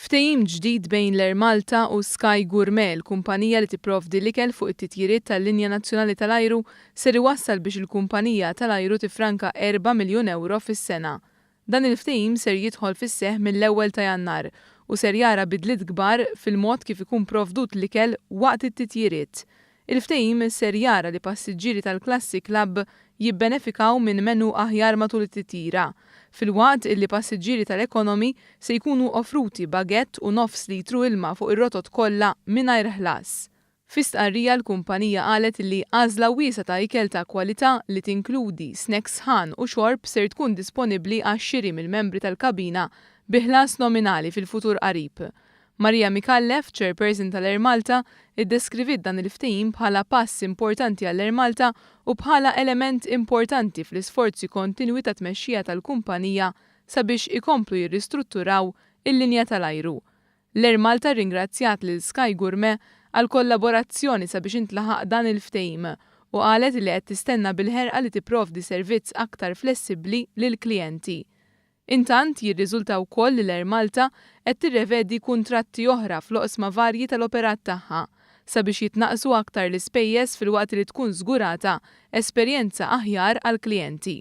Ftehim ġdid bejn l-Air Malta u Sky Gourmet, il-kumpanija li tipprovdi l-ikel fuq it-titjiriet tal-linja nazzjonali tal-ajru, ser iwassal biex il-kumpanija tal-ajru tiffranka erba' miljun ewro fis-sena. Dan il-ftehim ser jidħol fis-seħħ mill-ewwel ta' Jannar u ser jara bidliet kbar fil-mod kif ikun provdut l-ikel waqt it-titjiriet. Il-ftehim ser jara li passiġġieri tal-klassi Club jibbenefikaw minn menu aħjar matul it-titjira, filwaqt illi passiġġieri tal-Economy se jkunu offruti baguette u nofs litru ilma fuq ir-rotot kollha mingħajr ħlas. Fi stqarrija l-kumpanija qalet li għażla wiesgħa ta' ikel ta' kwalità li tinkludi snacks sħan u xorb ser tkun disponibbli għax-xiri mill-membri tal-kabina bi ħlas nominali fil-futur qarib. Maria Micallef, Chairperson tal-Air Malta, iddeskriviet dan il-ftehim bħala pass importanti għall-Air Malta u bħala element importanti fl-isforzi kontinwi ta' tmexxija tal-kumpanija sabiex ikomplu jirristrutturaw il-linja tal-ajru. L-Air Malta rringrazzjat lil Sky Gourmet għall-kollaborazzjoni sabiex intlaħaq dan il-ftehim u qalet li qed tistenna bil-ħerqa li tipprovdi servizz aktar flessibbli lill-klijenti. Intant, jirriżulta wkoll li l-Air Malta qed tirrevedi kuntratti oħra fl-oqsma varji tal-operat tagħha, sabiex jitnaqqsu aktar l-ispejjeż filwaqt li tkun żgurata esperjenza aħjar għall-klijenti.